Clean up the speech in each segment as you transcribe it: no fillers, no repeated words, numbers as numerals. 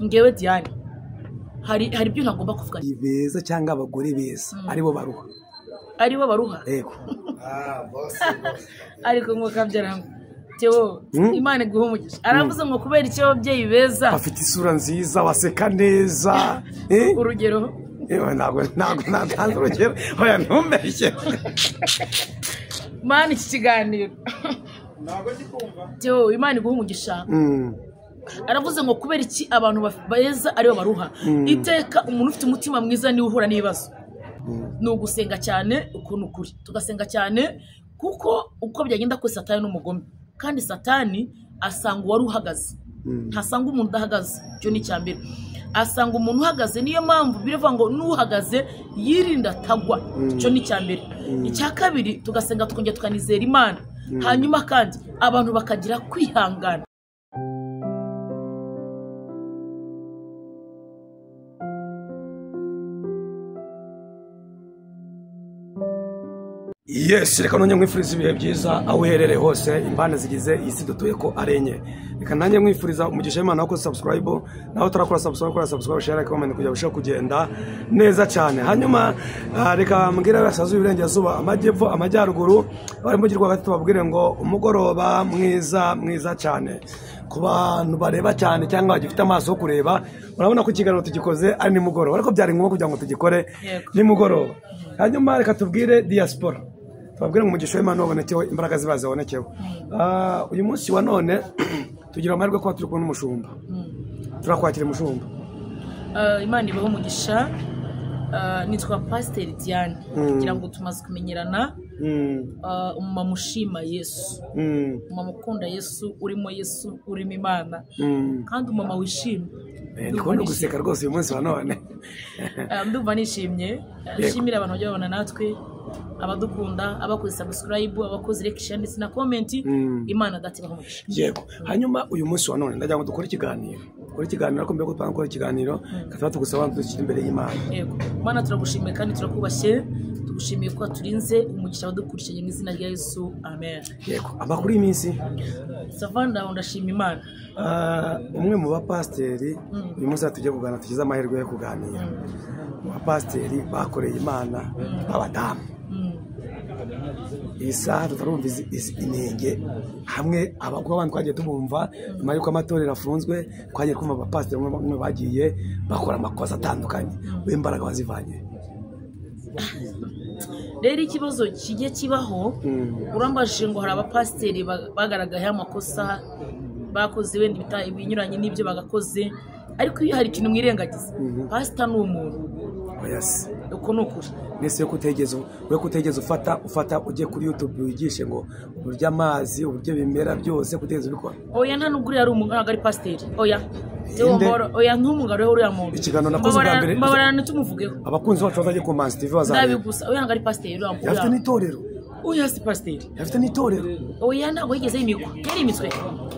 Ngewe Diane hari ibyo ntagomba kuvuga. Beza cyangwa abagore beza aribo baruha. Aribo baruha? Yego. Boss. Ariko ngo kabyara Theo, Imana iguhe umugisha. Aravuze ngo kubera icyo ababyeyi beza bafite isura nziza, baseka neza. Urugero? Ntabwo natanze urugero. Oya ntumbeshye. Mana iki kiganiro. Theo, Imana iguhe umugisha. Aravuze ngo kubera iki abantu beza aribo baruha. Iteka umuntu ufite umutima mwiza niwe uhura n'ibibazo. Ni ugusenga cyane ukuntu kuri. Tugasenga cyane kuko uko byagenda kose Satani n'umugome. Kandi Satani asanga uwari uhagaze. Ntasanga umuntu udahagaze. Cyo ni cyambere. Asanga umuntu uhagaze, niyo mpamvu birevuga ngo n'uhagaze yirinda tagwa. Cyo ni cyambere. Icya kabiri tugasenga tukongera tukanizera Imana. Hanyuma kandi abantu bakagira kwihangana. Yes, reka nonye mwifuriza ibihe byiza aho uherereye hose impande zigize isi dutuye ko arenye. Reka nanjye mwifuriza umugisha w'Imana wo subscribe, naho tarakora subscribe, kora subscribe, share, comment kugira bushe kugenda neza cyane. Hanyuma reka mbwira abasaza iburengerazuba, amajyepfo, amajyaruguru, bari mu girwa gatatu babwire ngo umugoroba mwiza mwiza cyane. Ku bantu bareba cyane cyangwa bagifite amaso yo kureba, urabona ko ikiganiro tugikoze ari nimugoroba, ariko byari ngombwa kugira ngo tugikore nimugoroba. Hanyuma reka tubwire diaspora, tubabwire ngo umugisha w'Imana wabonekeho, imbaraga ziba zibonekeho. Uyu munsi wa none tugira amahirwe kuba turi kumwe n'umushumba. Turakwakira umushumba. Imana ibahe umugisha. Nitwa Pastor Diane. Kugira ngo tumaze kumenyerana. Umumama ushima Yesu, umumama ukunda Yesu, urimo Yesu, urimo Imana, kandi umumama wishimye. Ndikubona guseka rwose uyu munsi wa none. Ndumva nishimye. Nshimira abantu bajya babana natwe, abadukunda, abakoze subscribe, abakoze like, share ndetse na comment. Imana dati ibahe umugisha. Yego. Hanyuma uyu munsi wa none ndagira ngo dukore ikiganiro. Dukore ikiganiro ariko mbere yo gukora ikiganiro kataba tugusaba dushyira imbere y'Imana. Yego. Mana turagushimiye kandi turakubashye. Tugushimiye ko turinze umugisha wadukurikije mu izina rya Yesu. Amen. Yego. Amakuru y'iminsi. Savanda ndashima Imana. Umwe mu bapasteri uyu munsi tujye kuganira, tugize amahirwe yo kuganira. Mu bapasteri bakoreye Imana b'abadamu. Isaha tutarumva inenge hamwe abakobwa abantu twagiye tubumva nyuma yuko amatorero afunzwe, twagiye kumva abapasteri bamwe bagiye bakora amakosa atandukanye. W'imbaraga wazivanye. Rero ikibazo kijye kibaho, urambajije ngo hari abapasteri bagaragaye amakosa bakoze wenda ibinyuranye n'ibyo bagakoze, ariko iyo hari ikintu mwirengagiza, pastor ni umuntu. Yes. Uko nukuri. Nese yo kutegeza ufata ujye kuri YouTube wigishe ngo uburyo amazi, uburyo bimera byose kutegeza ubikora. Oya nta nubwo ari umuntu ari pastor. Oya. Oya ntumugaro uriya muntu. Ikiganiro nakoze bwa mbere. Mbabarana tumuvugeho. Abakunzi bacu bazaje ku Manzi TV bazareba. Ndabigusa. Oya ntabwo ari pastor uriya muntu. Afite n'itorero. Oya si pastor. Afite n'itorero. Oya ntabwo yigeze yimikwa. Yari imitswe.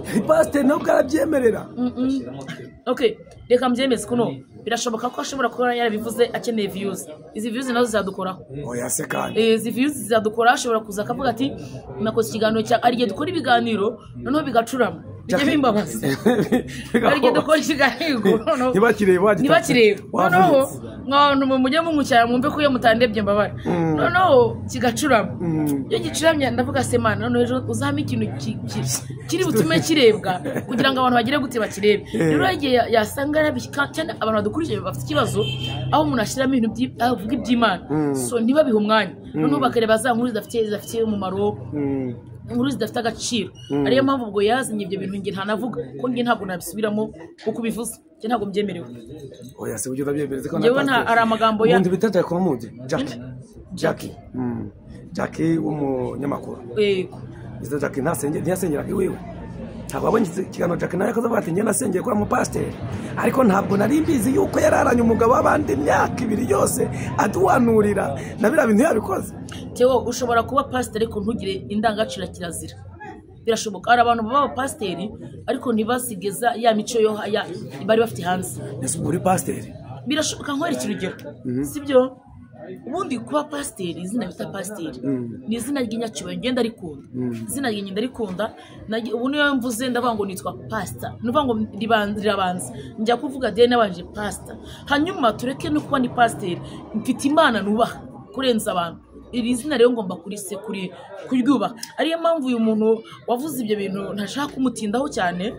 Yari pastor ntabwo arabyemerera. Okay, reka mbyemeze kuno. Birashoboka ko ashobora kuba yarabivuze akeneye views. Izi views nazo zizadukoraho. Oya se kandi. Izi views zizadukora, ashobora kuza akavuga ati nakoze ikiganiro cya ari gihe dukora ibiganiro noneho bigacurama. Bijye bimbabaza. Ari gihe dukora ikiganiro noneho ntibakireba. Noneho mwantu mujye munkucyara mwumve ko iyo mutandebye mbabara. Noneho kigacurama. Iyo gicuramye ndavuga se Mana noneho ejo uzame ikintu kiri butume kirebwa kugira ngo abantu bagire gute bakirebe. Rero igihe yasanga yarabika cyane abantu badukurikije bafite ikibazo aho umuntu ashiramo ibintu avuga iby'Imana. So ntibabihe umwanya. Noneho bakareba za nkuru zidafite umumaro, inkuru zidafite agaciro. Ariyo mpamvu ubwo yazanye ibyo bintu nge ntanavuga ko nge ntabwo nabisubiramo uko bivuze. Nge ntabwo mbyemerewe. Oya se ujye urabyembereza ko ngewe nta ari amagambo ya umuntu bita Jack Mundi. Jackie. Jackie w'umunyamakuru. Yego. Izo Jackie ntiyasengeraga iwiwe. Ntabwo abonye ikiganiro Jackie nawe yakoze ati njye nasengeye kuri umupasiteri, ariko ntabwo nari mbizi yuko yararanye umugabo w'abandi imyaka ibiri yose aduhanurira na biriya bintu yabikoze. Theo, ushobora kuba pasiteri ariko ntugire indangagaciro kirazira. Birashoboka hari abantu baba pasiteri ariko ntibasigeza ya mico yo bari bafite hanze. Ese uri pasiteri? Birashoboka nkwereka urugero. Sibyo? Ubundi kuba pasiteri, izina bita pasiteri ni izina ry'inyacyubahiro, ngenda rikunda. Izina ryanjye ndarikunda. Ubu niyo mvuze ndavuga ngo nitwa pasita, ni ukuvuga ngo rirabanza njya kuvuga deni nabanje pasita. Hanyuma tureke no kuba ni pasiteri, mfite Imana nubaha kurenza abantu. Iri zina rero ngomba kuryubaha. Ariyo mpamvu uyu muntu wavuze ibyo bintu ntashaka kumutindaho cyane,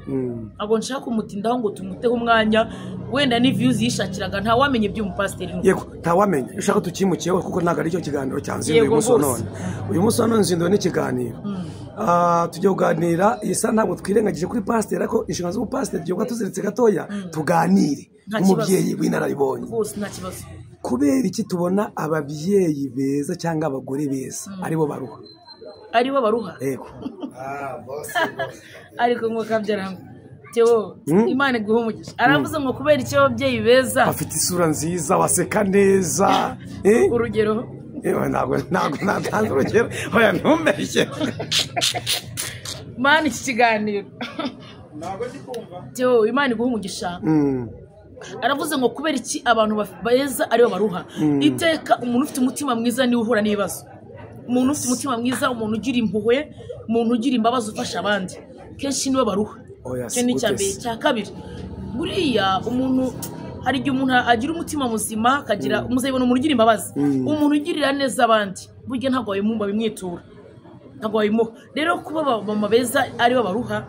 ntabwo nshaka kumutindaho ngo tumuteho umwanya, wenda ni views yishakiraga, ntawamenye iby'umupasiteri. Yego, ntawamenye. Ushaka tukimukiyeho kuko ntabwo aricyo kiganiro cyanzinduye uyu munsi wa none. Uyu munsi wa none nzinduwe n'ikiganiro. Tujya kuganira iyi saha, ntabwo twirengagije kuri pasiteri, ariko inshingano z'ubupasiteri tugiye kuba tuziritse gatoya, tuganire nk'umubyeyi w'inararibonye. Rwose nta kibazo. Kubera iki tubona ababyeyi beza cyangwa abagore beza aribo baruha? Aribo baruha? Yego. Ariko ngo kabyara Theo, Imana iguhe umugisha. Aravuze ngo kubera iki ababyeyi beza bafite isura nziza, baseka neza. Urugero? Ntabwo natanze urugero. Oya ntumbeshye. Mana iki kiganiro. Theo, Imana iguhe umugisha. Aravuze ngo kubera iki abantu beza aribo baruha. Iteka umuntu ufite umutima mwiza niwe uhura n'ibibazo. Umuntu ufite umutima mwiza, umuntu ugira impuhwe, umuntu ugira imbabazi, ufasha abandi, kenshi niwe baruha. Icyo ni icya mbere. Icya kabiri, buriya umuntu hari igihe umuntu agira umutima muzima, akagira muzabibona umuntu ugira imbabazi, umuntu ugirira neza abandi, burya ntabwo babimwitura, ntabwo babimuha. Rero kuba abamama beza aribo baruha,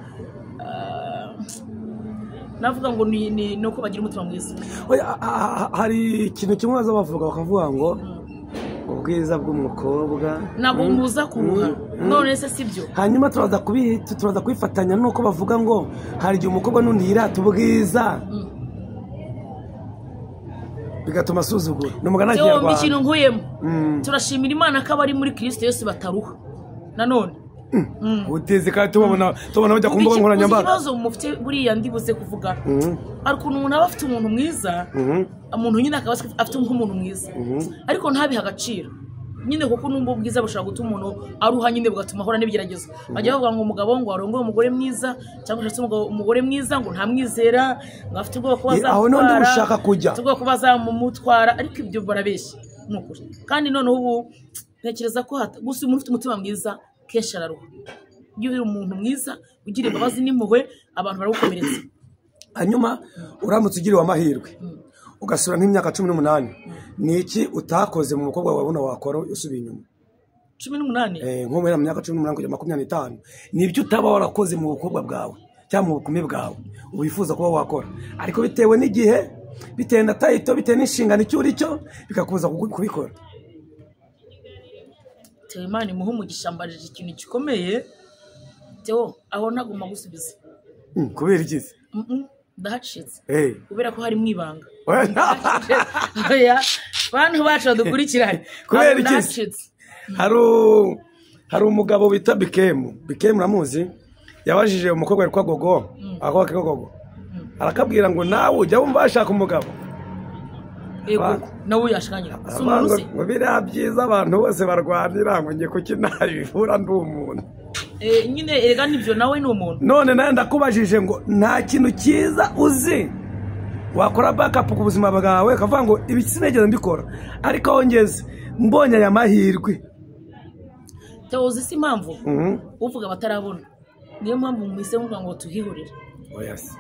navuga ngo ni uko bagira umutima mwiza. Hari ikintu kimwe baza bavuga bakavuga ngo ubwiza bw'umukobwa ntabwo muza kuruha. None se sibyo? Hanyuma turaza kubifatanya nuko bavuga ngo hari igihe umukobwa n'undi yirata ubwiza bigatuma asuzugura. Ni umugani w'ikinyarwanda. Ikintu nkuyemo, turashimira Imana ko abari muri Kristo Yesu bataruha. Nanone uteze kandi tubona bajya ku mbuga nkoranyambaga. Ikibazo mufite buriya ndibuze kuvuga, hari ukuntu umuntu aba afite umuntu mwiza, umuntu nyine akaba afite nk'umuntu mwiza, ariko ntabihe agaciro nyine, kuko n'ubwo bwiza bushobora gutuma umuntu aruha nyine, bugatuma ahora n'ibigeragezo. Bajya bavuga ngo umugabo ngo arongoye umugore mwiza, cyangwa ushatse umugore mwiza ngo ntamwizera, ngo afite ubwoba ko bazamutwara, afite ubwoba ko bazamumutwara, ariko ibyo barabeshya ni ukuri. Kandi noneho ubu ntekereza ko gusa umuntu ufite umutima mwiza kenshi araruha. Iyo uri umuntu mwiza ugira imbabazi n'impuhwe, abantu baragukomeretsa. Hanyuma uramutse ugiriwe amahirwe ugasura nk'imyaka 18, ni iki utakoze mu mukobwa wabona wakora usubiye inyuma? 18? Nko mu myaka 18 kugera 25, ni ibyo utaba warakoze mu bukobwa bwawe cyangwa mu bukumi bwawe wifuza kuba wakora, ariko bitewe n'igihe, bitewe na tayito, bitewe n'inshingano icyo uri cyo, bikakubuza kubikora. Theo, Imana imuhe umugisha, mbajije ikintu gikomeye. Theo, aho ntagomba gusubiza. Kubera iki se? Ndahacitse. Kubera ko harimo ibanga. Oya, bantu bacu badukurikiranye. Kubera iki se? Hari umugabo bita Bikemu. Bikemu uramuzi? Yabajije umukobwa witwa Gogo, ako Gogo. Arakabwira ngo nawe ujya wumva washaka umugabo. Yego, nawe yashakanye. Ngo biriya byiza abantu bose barwanira, ngo nge kuki ntabivura ndi umuntu. Nyine erega nibyo, nawe ni umuntu. None nawe ndakubajije ngo nta kintu cyiza uzi wakora backup ku buzima bwawe, ukavuga ngo ibi sinigeze mbikora, ariko aho ngeze mbonye aya mahirwe. Theo, uzi si impamvu uvuga batarabona, niyo mpamvu mwise muvuga ngo tuhihurire. Oya se.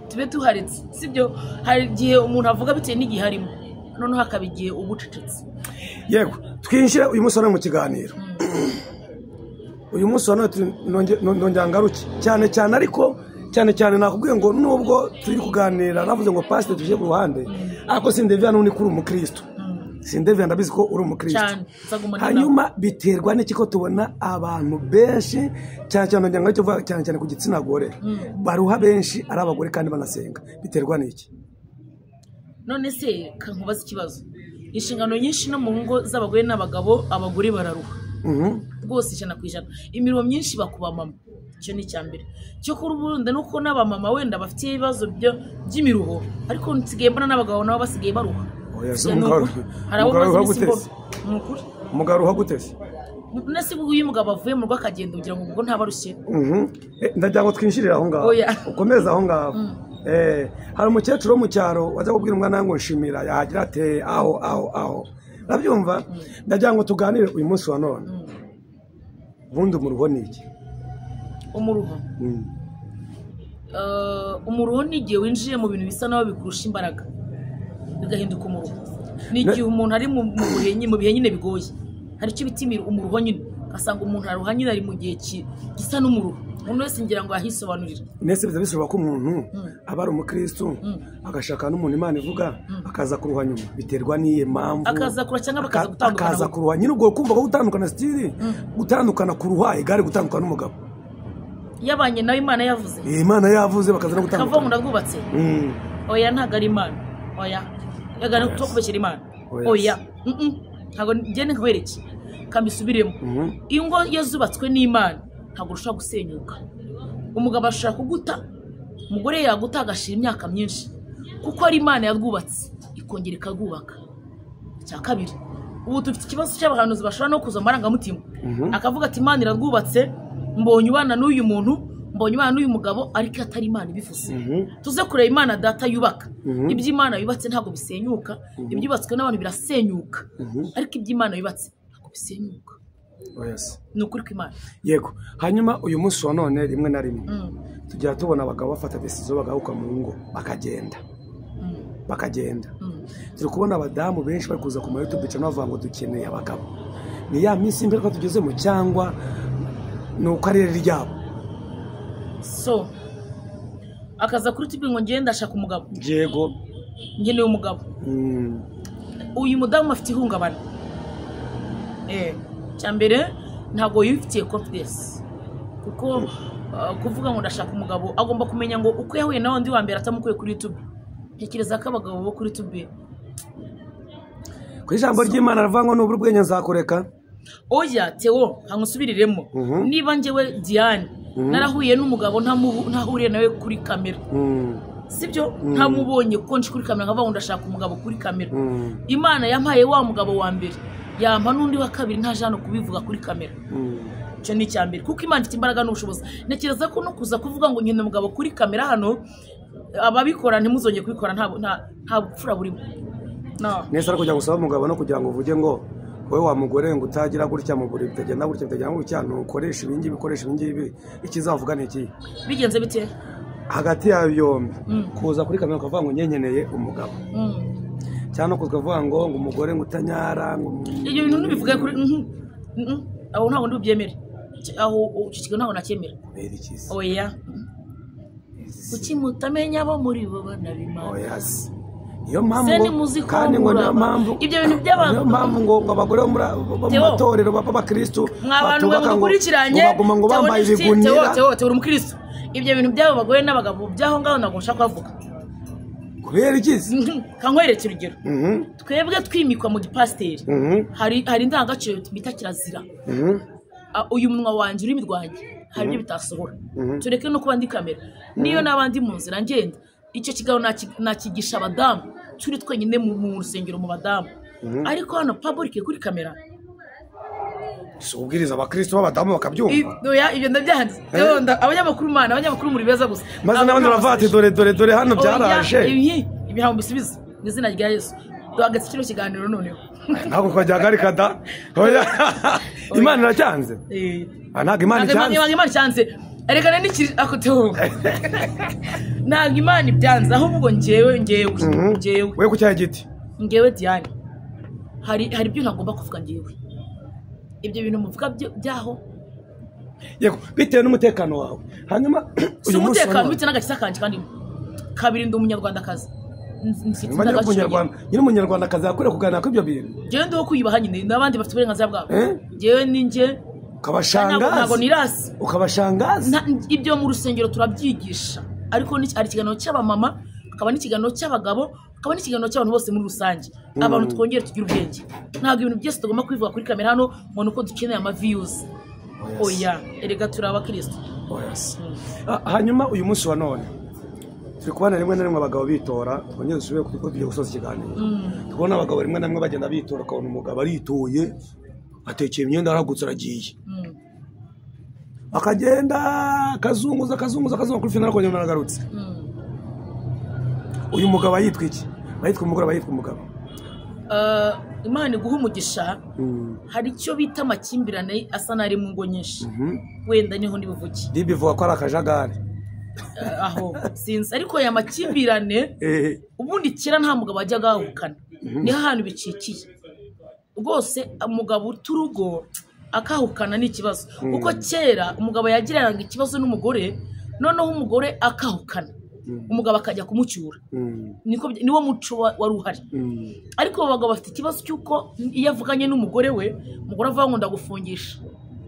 Tube tuharitse, sibyo? Hari igihe umuntu avuga bitewe n'igihe arimo, noneho hakaba igihe ubucecetse. Yego, twinjire uyu munsi mu kiganiro. Uyu munsi wa none nongera ngaruke cyane cyane, ariko cyane cyane nakubwiye ngo nubwo turi kuganira navuze ngo pastor tuje ku ruhande, ariko sindevya n'undi kuri umukristo. Sindevya ndabizi ko uri umukristo. Hanyuma biterwa n'iki ko tubona abantu benshi cyane cyane nongera ngaruke vuga cyane cyane ku gitsina gore baruha benshi ari abagore kandi banasenga, biterwa n'iki? None se kankubaza ikibazo, inshingano nyinshi no mu ngo z'abagore n'abagabo, abagore bararuha rwose 100%. Imirimo myinshi bakuba mama, icyo ni icya mbere. Cyo kuri ubundi nuko n'abamama wenda bafite ibibazo by'imiruho, ariko nsigaye mbona n'abagabo nabo basigaye baruha. Oya, umugabo uruha gute se? Nese uyu mugabo avuye mu rugo akagenda ugira ngo ubwo ntabarushye. Ndagira ngo twinjirire aho ngaho, ukomeze aho ngaho. Hari umukecuru wo mu cyaro wajya kubwira umwana ngo nshimira, yahagira ati aho aho aho. Urabyumva? Ndagira ngo tuganire uyu munsi wa none. Ubundi umuruho ni iki? Umuruho. Umuruho ni igihe winjiye mu bintu bisa naho bikurusha imbaraga, bigahinduka umuruho. Ni igihe umuntu ari mu bihe nyine bigoye. Hari icyo bita umuruho nyine, ugasanga umuntu aruha nyine ari mu gihe gisa n'umuruho. Umuntu wese ngira ngo ahisobanurire. Nese biza bishoboka ko umuntu aba ari umukristo agashaka n'umuntu Imana ivuga akaza kuruha nyuma, biterwa n'iye mpamvu akaza kuruha cyangwa bakaza gutandukana, akaza kuruha nyine. Ubwo kumva ko gutandukana stili gutandukana kuruha igare gutandukana n'umugabo yabanye nawe Imana yavuze, Imana yavuze bakaza no gutandukana, kavuga ngo ndagwubatse. Oya ntago ari Imana, oya yagana to kubeshyira Imana, oya ntago ngende nkwereke kambisubiremo. Ingo yazubatswe n'Imana ntabwo ushobora gusenyuka. Umugabo ashobora kuguta, umugore yaguta agashira imyaka myinshi, kuko ari Imana yarwubatse ikongera ikagubaka. Icya kabiri, ubu dufite ikibazo cy'abahanuzi bashobora no kuza amarangamutima, akavuga ati Imana irarwubatse, mbonye ubana n'uyu muntu, mbonye ubana n'uyu mugabo, ariko atari Imana ibivuze. Tuze kureba Imana data yubaka. Ibyo Imana yubatse ntabwo bisenyuka, ibyubatswe n'abantu birasenyuka, ariko ibyo Imana yubatse ntabwo bisenyuka. Ni ukuri kw'Imana. Yego. Hanyuma uyu munsi wa none rimwe na rimwe tujya tubona abagabo bafata decision bagahuka mu ngo bakagenda, bakagenda. Turi kubona abadamu benshi bari kuza ku ma YouTube channel bavuga ngo dukeneye abagabo. Ni ya minsi imbere ko tugezemo cyangwa ni uko ari ryabo? So akaza kuri TV ngo ngende ndashaka umugabo. Yego, ngeneye umugabo. Uyu mudamu afite ihungabana. Cyambere ntabwo yifitiye confidence, kuko kuvuga ngo ndashaka umugabo agomba kumenya ngo uko yahuye nawe ndi wa mbere atamukuye kuri YouTube. Ntekereza ko abagabo bo kuri YouTube ku ijambo ry'Imana ravuga ngo nubura ubwenge nzakureka. Oya Theo, nkangusubiriremo. Niba njyewe Diane narahuye n'umugabo ntahuriye nawe kuri kamera, sibyo? Ntamubonye ko nje kuri kamera nkavuga ngo ndashaka umugabo kuri kamera. Imana yampaye wa mugabo wa mbere, yampa n'undi wa kabiri ntaje hano kubivuga kuri kamera. Icyo ni icya mbere, kuko Imana ifite imbaraga n'ubushobozi. Ntekereza ko no kuza kuvuga ngo nkeneye umugabo kuri kamera hano, ababikora ntimuzongere kubikora, nta bupfura burimo. Nese ari kujya gusaba umugabo no kugira ngo uvuge ngo wowe wa mugore ngo utagira gutya mu buriri bitagenda gutya bitagenda gutya, ntukoresha ibingibi bikoresha ibingibi, ikizavuga ni iki? Bigenze bite hagati ya byombi? Kuza kuri kamera ukavuga ngo nyenyeneye umugabo, cyangwa kuvuga ngo umugore ngo utanyara, ngo ibyo bintu ntubivuge kuri aho ntabwo ndibubyemere. Aho icyo kigo ntabwo nacyemera. Oya, kuki mutamenya abo muri bo banabimana? Oya, niyo mpamvu kandi ngo niyo mpamvu ibyo bintu by'abantu, niyo mpamvu ngo abagore bo mu matorero b'abakristo batubaka ngo baguma ngo bambaye ibigunira. Theo, uri umukristo. Ibyo bintu by'abo bagore n'abagabo by'aho ngaho ntabwo nshaka kuvuga. Kubera iki? Kankwereke urugero. Twebwe twimikwa mu gipasiteri, hari indangagaciro bita kirazira. Uyu munwa wanjye, ururimi rwanjye, hari ibyo bitasohora. Tureke no kuba ndi kamera, niyo n'abandi mu nzira ngenda. Icyo kiganiro nakigisha abadamu turi twenyine mu rusengero mu badamu, ariko hano public kuri kamera si ubwiriza abakristo b'abadamu bakabyumva. Ibyo ndabyanze. Abanyamakuru mana, abanyamakuru muri beza gusa, maze n'abandi baravuga ati dore dore dore hano byaraje. Ibi ntabwo mbisubiza mu izina rya Yesu. Duhagaze kino kiganiro noneho ntabwo twajyaga da. Oya, Imana iracyanze. Ntabwo Imana icyanze. Imana icyanze. Erekana n'ikiri ako Theo. Ntabwo Imana ibyanze, ahubwo njyewe njyewe we ku cyahe giti njyewe Diane hari ibyo ntagomba kuvuga njyewe. Ibyo bintu muvuga byaho yego bitewe n'umutekano wawe. Hanyuma uyu mutekano bitewe n'agakiza kanje, kandi kabiri ndi umunyarwandakazi. Nyine umunyarwandakazi yakwiriye kuganira kuri ibyo bintu. Njyewe ndi uwo kwiyubaha nyine, n'abandi bafite uburenganzira bwabo. Njyewe ni njye ukabashangaza, ukabashangaza. Ibyo mu rusengero turabyigisha, ariko hari ikiganiro cy'abamama, hakaba n'ikiganiro cy'abagabo, hakaba n'ikiganiro cy'abantu bose muri rusange. Abantu twongere tugire ubwenge. Ntabwo ibintu byose tugomba kubivuga kuri kamera hano ngo nuko dukeneye ama views. Oya, erega turi abakristo. Hanyuma uyu munsi wa none turi kubona rimwe na rimwe abagabo bitora, twongere dusubire kuko tugiye gusoza ikiganiro. Tubona abagabo rimwe na rimwe bagenda bitora, ukabona umugabo aritoye atekeye imyenda aragutse aragiye, akagenda akazunguza akazunguza akazunguza kuri finale akongera aragarutse. Uyu mugabo yitwa iki? Bayitwa umugore, bayitwa umugabo. Imana iguha umugisha. Hari icyo bita amakimbirane asa n'ari mu ngo nyinshi, wenda niho ndibuvuge. Bivuga ko ari akajagari aho sinzi, ariko aya makimbirane ubundi kera nta mugabo wajyaga ahukana, niho ahantu bicikiye rwose. Umugabo uta urugo akahukana ni ikibazo, kuko kera umugabo yagiranaga ikibazo n'umugore, noneho umugore akahukana umugabo akajya kumucyura, niwo muco wari uhari. Ariko abagabo bafite ikibazo cy'uko iyo avuganye n'umugore we, umugore avuga ngo ndagufungisha,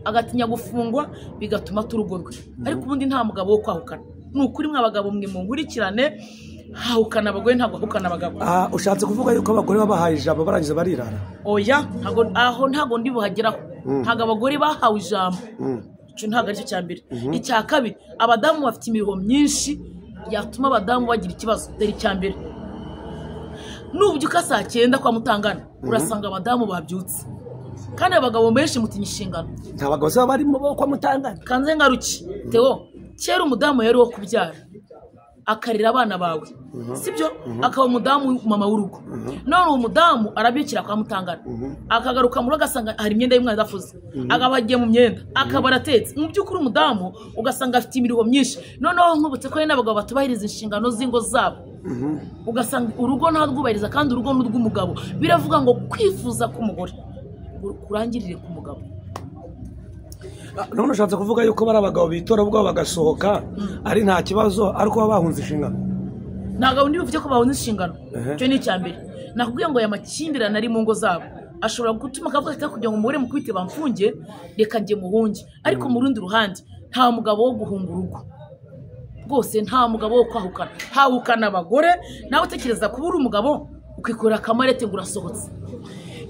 agatinya gufungwa bigatuma ata urugo rwe. Ariko ubundi nta mugabo wo kwahukana. Ni ukuri mwe abagabo mwe munkurikirane, hahukana abagore ntabwo hahukana abagabo. Ushatse kuvuga yuko abagore babahaye ijambo barangiza barirara? Oya, aho ntabwo ndi buhageraho. Ntabwo abagore bahawe ijambo, icyo ntabwo aricyo cya mbere. Icya kabiri, abadamu bafite imiruho myinshi yatuma abadamu bagira ikibazo. Dore icya mbere, nubyuka saa 9 kwa Mutangana urasanga abadamu babyutse, kandi abagabo benshi mutinya inshingano. Nta bagabo se barimo bo kwa Mutangana? Kanze ngaruki Theo, kera umudamu yari wo kubyara akarira abana bawe, sibyo? Akaba umudamu mama w'urugo. None uwo mudamu arabyukira kwa Mutangana, akagaruka mu rugo agasanga hari imyenda y'umwana idafuze, akaba agiye mu myenda, akaba aratetse. Mu by'ukuri umudamu ugasanga afite imiruho myinshi. Noneho nkubutse ko hari n'abagabo batubahiriza inshingano z'ingo zabo, ugasanga urugo ntarwubahiriza, kandi urugo ni urw'umugabo. Biravuga ngo kwifuza k'umugore kurangirire ku mugabo. None ushatse kuvuga yuko bari abagabo bitora ubwo bagasohoka ari nta kibazo, ariko baba bahunze inshingano? Ntabwo ndi buvuge ko bahunze inshingano, icyo ni icya mbere. Nakubwiye ngo aya makimbirane ari mu ngo zabo ashobora gutuma akavuga ati kugira ngo umugore mukubite bamfunge, reka njye muhunge. Ariko mu rundi ruhande nta mugabo wo guhunga urugo rwose, nta mugabo wo kwahukana. Hahukana abagore. Nawe utekereza kuba uri umugabo ukikorera akamarete ngo urasohotse.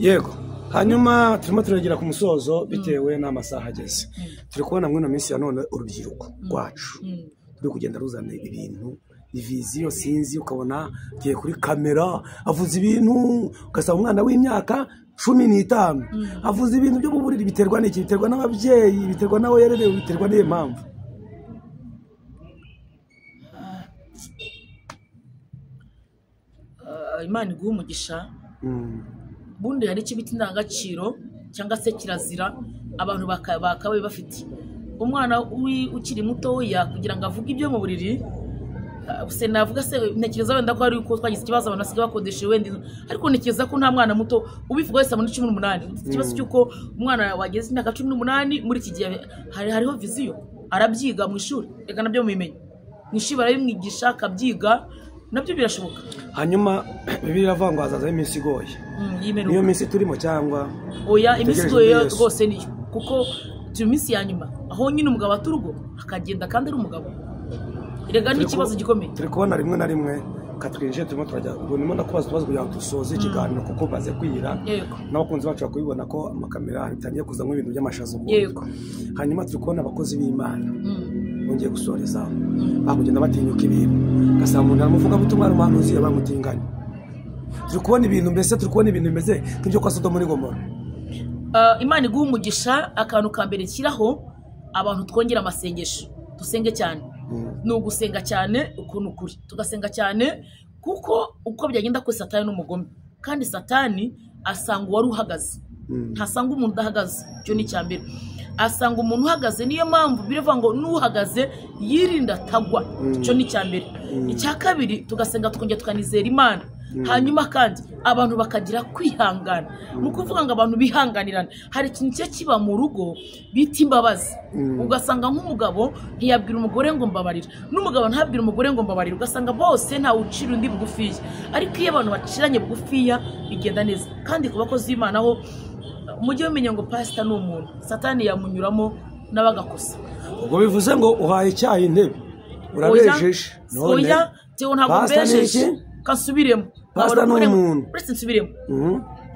Yego. Hanyuma turimo turagera ku musozo bitewe n'amasaha ageze. Turi kubona muri ino minsi ya none urubyiruko rwacu turi kugenda ruzana ibintu ni viziyo sinzi, ukabona agiye kuri kamera avuze ibintu, ugasaba umwana w'imyaka 15 avuze ibintu byo mu buriri. Biterwa n'iki? Biterwa n'ababyeyi, biterwa n'aho yarerewe, biterwa n'iyo mpamvu. Imana iguha umugisha. Ubundi hari icyo bita indangagaciro cyangwa se kirazira abantu bakabaye bafite. Umwana ukiri mutoya kugira ngo avuge ibyo mu buriri, se navuga se ntekereza wenda ko ari uko twagize ikibazo abantu basigaye bakodesha wenda, ariko ntekereza ko nta mwana muto ubivuga wese abona 18. Ikibazo cy'uko umwana wageze imyaka 18 muri iki gihe hariho viziyo, arabyiga mu ishuri, reka nabyo mubimenye. Mu ishuri barabimwigisha akabyiga, nabyo birashoboka. Hanyuma Bibiliya iravuga ngo hazazaho iminsi igoye. Niyo minsi turimo cyangwa? Oya, iminsi igoye rwose niyo, kuko turi minsi ya nyuma aho nyine umugabo ata urugo akagenda kandi ari umugabo. Erega ni ikibazo gikomeye. Turi kubona rimwe na rimwe katwinjiye turimo turajya ubwo ndimo ndakubaza utubazo kugira ngo dusoze ikiganiro kuko maze kwira n'abakunzi bacu bakubibona ko amakamera bitangiye kuzamo ibintu by'amashazo. Yego. Hanyuma turi kubona abakozi b'Imana bongeye gusoreza bakugenda batinyuka ibintu, ugasanga umuntu aramuvuga butumwa umuhanuzi yabamutinganya. Turi kubona ibintu mbese, turi kubona ibintu bimeze nk'ibyo kwa Sodoma muri Gomora. Imana iguha umugisha. Akantu ka mbere kiraho abantu twongera amasengesho, dusenge cyane. Ni ugusenga cyane ukuntu kuri tugasenga cyane, kuko uko byagenda kose Satani n'umugome, kandi Satani asanga uwari uhagaze, ntasanga umuntu udahagaze. Icyo ni icya mbere, asanga umuntu uhagaze. Niyo mpamvu biravuga ngo n'uhagaze yirinda atagwa. Icyo ni icya mbere. Icya kabiri, tugasenga tukongera tukanizera Imana. Hanyuma kandi abantu bakagira kwihangana. Ni ukuvuga ngo abantu bihanganirana. Hari ikintu cye kiba mu rugo bita imbabazi. Ugasanga nk'umugabo ntiyabwira umugore ngo mbabarira, n'umugabo ntabwira umugore ngo mbabarira, ugasanga bose ntawe ucira undi bugufiya. Ariko iyo abantu baciranye bugufiya bigenda neza. Kandi ku bakozi b'Imana ho mujye mumenya ngo pastor ni umuntu, Satani yamunyuramo n'abagakosa. Ubwo bivuze ngo uhaye icyayi intebe urabejeje. Oya, Theo ntabwo mbejeje. Kansubiremo. Pastor ni umuntu. Uretse nsubiremo.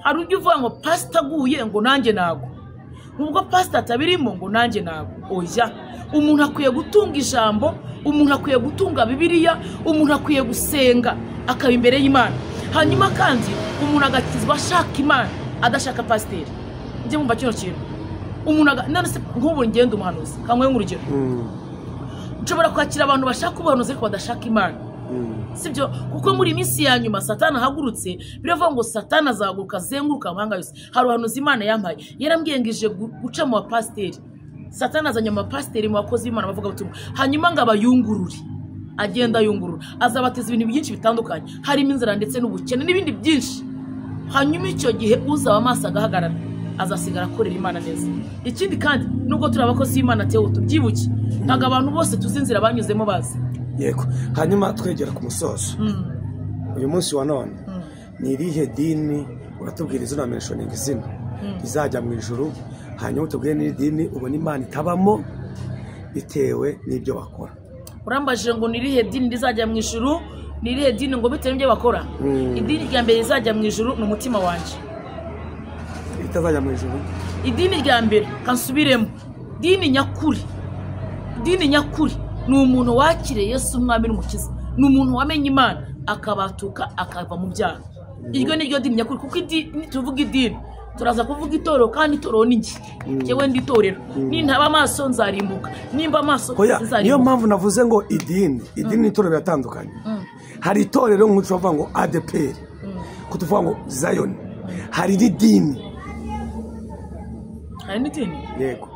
Hari ujya uvuga ngo pastor aguye ngo nanjye nago, ubwo pastor atabirimo ngo nanjye nago. Oya, umuntu akwiye gutunga ijambo, umuntu akwiye gutunga Bibiliya, umuntu akwiye gusenga akaba imbere y'Imana. Hanyuma kandi umuntu agakizwa ashaka Imana adashaka pasiteri. Njye mumva kino kintu. Umuntu none se nk'ubu ngenda umuhanuzi, kanwe nk'urugero. Nshobora kwakira abantu bashaka ubuhanuzi ariko badashaka Imana. Sibyo? Kuko muri minsi ya nyuma Satani ahagurutse, biravuga ngo Satani azahaguruka azenguruka amahanga yose. Hari ubuhanuzi Imana yampaye, yarambwiye ngo ije guca mu bapasiteri. Satani azanye amapasiteri mu bakozi b'Imana bavuga ubutumwa, hanyuma ngo abayungurure, agenda ayungurura, azabateza ibintu byinshi bitandukanye, harimo inzara ndetse n'ubukene n'ibindi byinshi. Hanyuma icyo gihe uzaba amaso agahagarara, azasigara akorera Imana neza. Ikindi kandi nubwo turi abakozi b'Imana Theo, tubyibuke ntabwo abantu bose tuzi inzira banyuzemo bazi. Yego. Hanyuma twegera ku musozo, uyu munsi wa none ni irihe dini uratubwira izina, mentioning izina rizajya mu ijuru, hanyuma utubwire n'idini ubona Imana itabamo bitewe n'ibyo bakora. Urambajije ngo ni irihe dini rizajya mu ijuru, ni irihe dini ngo bitewe n'ibyo bakora? Idini rya mbere rizajya mu ijuru ni umutima wanjye. Itazajya mu ijuru? Idini rya mbere kansubiremo, dini nyakuri, dini nyakuri ni umuntu wakiriye Yesu umwami n'umukiza, ni umuntu wamenye Imana akabatuka akava mu byaha. Iryo ni ryo dini nyakuri, kuko tuvuga idini turaza kuvuga itorero, kandi itorero ni njye, njyewe ndi itorero. Nintaba amaso nzarimbuka, nimba amaso nzarimbuka. Niyo mpamvu navuze ngo idini n'itorero biratandukanye. Hari itorero nk'uko tuvuga ngo ADPR, ko tuvuga ngo Zion, hari n'idini. Hari n'idini? Yego.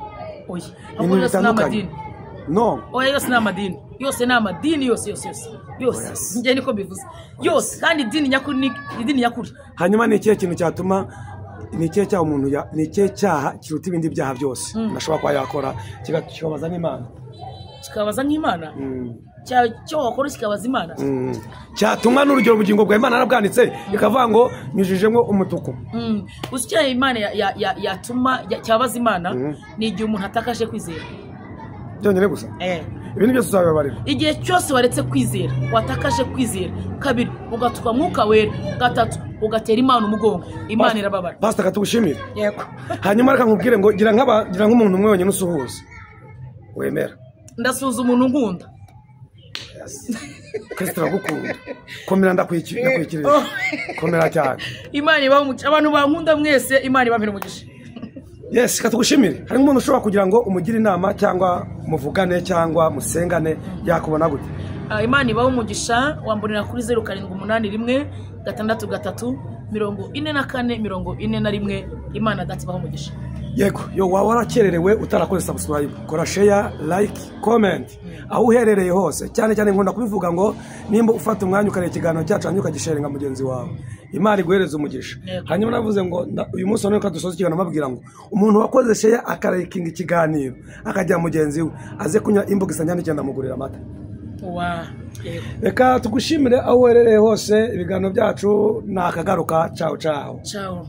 Oya, ahubwo yose ni amadini. No. Oya, yose ni amadini. Yose ni amadini, yose yose yose. Yose. Njye niko bivuze. Yose, kandi idini nyakuri ni idini nyakuri. Hanyuma ni ikihe kintu cyatuma, ni ikihe cyaha umuntu ya, ni ikihe cyaha kiruta ibindi byaha byose nashobora kuba yakora kikabaza n'Imana? Kikabaza nk'Imana? Cyo wakora kikabaza Imana? Cyatumwa n'urugero ubugingo bwa Imana narabwanditse ikavuga ngo nyujijemo umutuku. Uzi icyaha Imana yatuma cyabaza Imana ni igihe umuntu atakaje kwizera. Byonyine gusa? Ibintu byose uzabibabarira. Igihe cyose waretse kwizera, watakaje kwizera, kabiri ugatuka Mwuka Wera, gatatu ugatera Imana umugongo, Imana irababara. Pastor, katugushimire. Yego. Hanyuma reka nkubwire ngo gira nk'umuntu umwe wenyine usuhuza wemera. Ndasuhuza umuntu nkunda. Kristo aragukunda. Komera, ndakwikirije. Komera cyane. Imana ibahe umugisha. Abantu bankunda mwese, Imana ibamere umugisha. Yes, katugushimire. Hari umuntu ushobora kugira ngo umugire inama cyangwa muvugane cyangwa musengane, yakubona gute? Imana ibahe umugisha. Wambonera kuri 0781 663 44 41. Imana dati ibahe umugisha. Yego, yo waba warakererewe utarakoze subscribe, kora share, like, comment. Aho uherereye hose, cyane cyane nkunda kubivuga ngo nimba ufata umwanya ukareba ikiganiro cyacu hanyuma ukagisharinga mugenzi wawe, Imana iguhereze umugisha. Hanyuma navuze ngo uyu munsi none dusoza ikiganiro mabwira ngo umuntu wakoze share akarayikinga ikiganiro akajya mugenzi we aze kunywa inbox anyandikira ndamugurira amata. Reka tugushimire aho uherereye hose, ibiganiro byacu nakagaruka. Ciao ciao. Ciao.